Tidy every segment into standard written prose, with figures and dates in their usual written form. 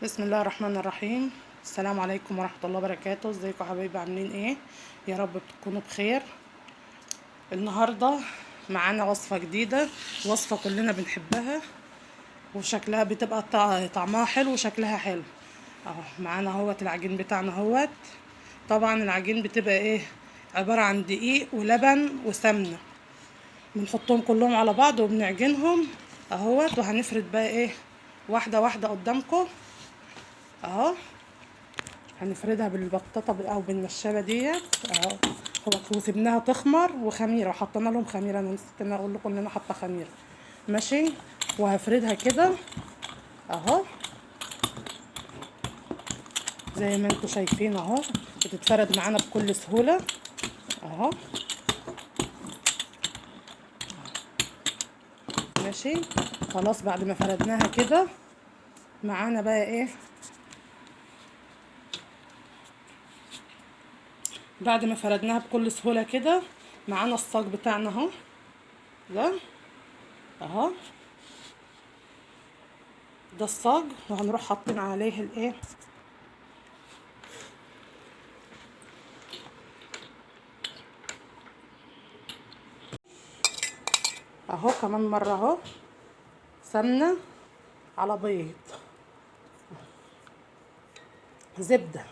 بسم الله الرحمن الرحيم. السلام عليكم ورحمة الله وبركاته. ازيكم يا حبايبي، عاملين ايه؟ يا رب تكونوا بخير. النهاردة معانا وصفة جديدة، وصفة كلنا بنحبها وشكلها بتبقى طعمها حلو وشكلها حلو. اهو معانا اهوت العجين بتاعنا اهوت. طبعا العجين بتبقى ايه؟ عبارة عن دقيق ولبن وسمنة، بنحطهم كلهم على بعض وبنعجنهم اهوت. وهنفرد بقى ايه واحدة واحدة قدامكم اهو. هنفردها بالبطاطا او بالنشابه ديت اهو. وسيبناها تخمر وخميره، وحطينا لهم خميره. انا نسيت ان اقول لكم ان انا حاطه خميره، ماشي. وهفردها كده اهو زي ما انتم شايفين اهو، بتتفرد معانا بكل سهولة اهو، ماشي. خلاص بعد ما فردناها كده معانا بقى ايه، بعد ما فردناها بكل سهولة كده معانا الصاج بتاعنا اهو ده اهو، ده الصاج. وهنروح حاطين عليه الايه، اهو كمان مرة اهو، سمنة على بيض، زبدة،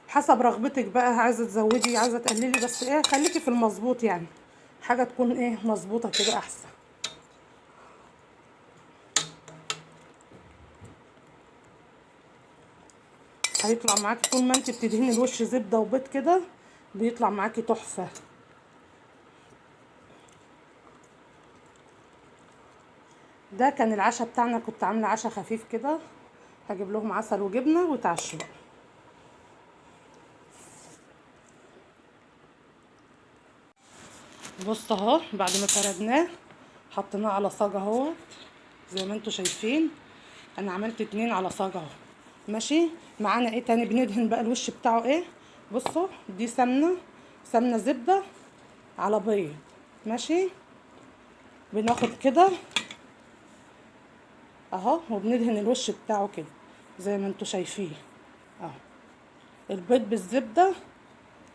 حسب رغبتك بقى، عايزه تزودي عايزه تقللي، بس ايه خليكي في المظبوط، يعني حاجة تكون ايه مظبوطة كده احسن. هيطلع معاكي طول ما انت بتدهني الوش زبدة وبيض كده بيطلع معاكي تحفة. ده كان العشاء بتاعنا، كنت عامله عشاء خفيف كده، هجيب لهم عسل وجبنه وتعشوا. بص اهو بعد ما فردناه حطيناه على صاج اهو زي ما انتم شايفين. انا عملت 2 على صاج اهو، ماشي. معانا ايه تاني؟ بندهن بقى الوش بتاعه ايه. بصوا دي سمنه، سمنه زبدة على بيض، ماشي. بناخد كده اهو وبندهن الوش بتاعه كده زي ما انتم شايفين اهو. البيض بالزبده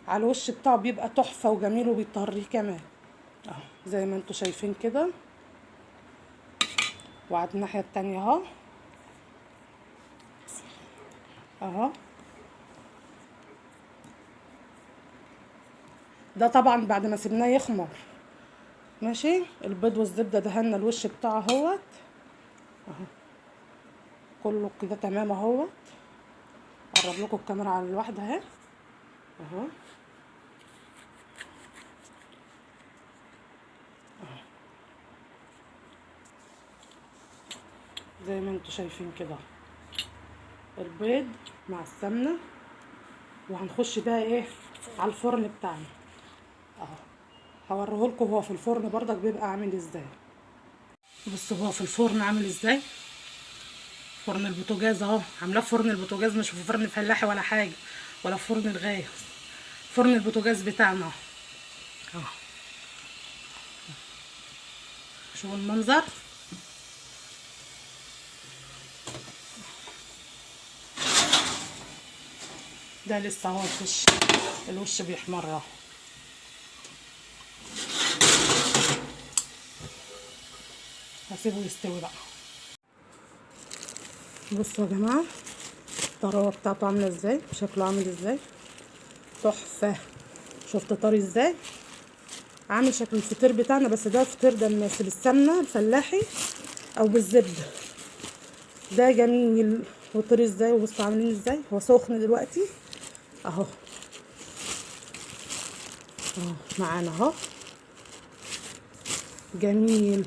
على الوش بتاعه بيبقى تحفة وجميل وبيطريه كمان اهو زي ما انتم شايفين كده. وعلى الناحية التانية اهو اهو. ده طبعا بعد ما سيبناه يخمر، ماشي. البيض والزبده دهنا الوش بتاعه اهوت اهو كله كده تمام اهوت. اقرب لكم الكاميرا على الواحدة اهي اهو. زي ما انتم شايفين كده البيض مع السمنة. وهنخش بقى ايه على الفرن بتاعنا اهو، هوريهولكم هو في الفرن برضك بيبقى عامل ازاي. بصوا هو في الفرن عامل ازاي، فرن البوتاجاز اهو، عاملاه في فرن البوتاجاز، مش في فرن فلاحي ولا حاجة ولا في فرن الغاز، فرن البوتاجاز بتاعنا اهو. شوفوا المنظر. ده لسه اهو الوش بيحمر اهو. هسيبه يستوي بقى. بصوا يا جماعة الطراوه بتاعته عامله ازاي، شكله عامل ازاي، تحفة. شفت طري ازاي، عامل شكل الفطير بتاعنا، بس ده فطير دماسي بالسمنه الفلاحي او بالزبده. ده جميل وطري ازاي، وبصوا عاملين ازاي. هو سخن دلوقتي اهو اهو معانا اهو، جميل،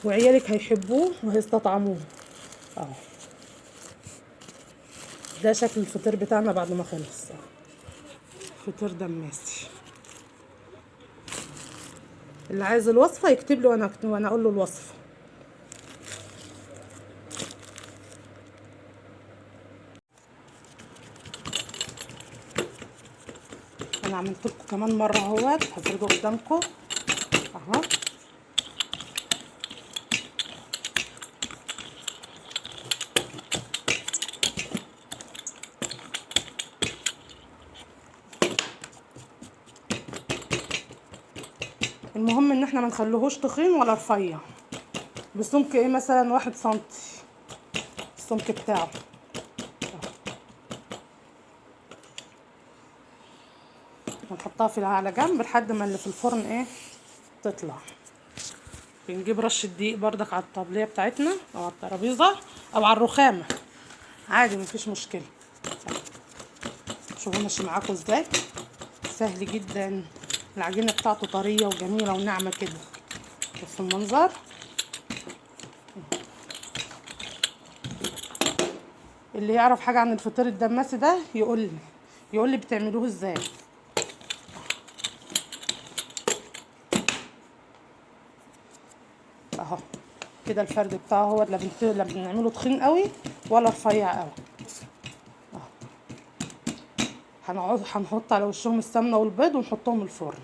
وعيالك هيحبوه وهيستطعموه اهو. ده شكل الفطير بتاعنا بعد ما خلص، فطير دماسي. اللي عايز الوصفة يكتب لي وانا اقول له الوصفة. انا عملت لكم كمان مرة اهوت، هفرده قدامكم اهو. المهم ان احنا ما نخليهوش تخين ولا رفيع، بسمك ايه مثلا 1 سنتي السمك بتاعه. هنحطها في على جنب لحد ما اللي في الفرن ايه تطلع. بنجيب رشه دقيق بردك على الطبلية بتاعتنا او على الترابيزة او على الرخامه عادي، مفيش مشكلة. شوفوا ماشي معاكم ازاي، سهل جدا. العجينة بتاعته طرية وجميلة وناعمه كده. بصوا المنظر. اللي يعرف حاجة عن الفطير الدماسي ده يقول لي بتعملوه ازاي. اهو كده الفرد بتاعه هو، لا بنعمله تخين قوي ولا رفيع قوي. اهو هنحط على وشهم السمنة والبيض ونحطهم الفرن.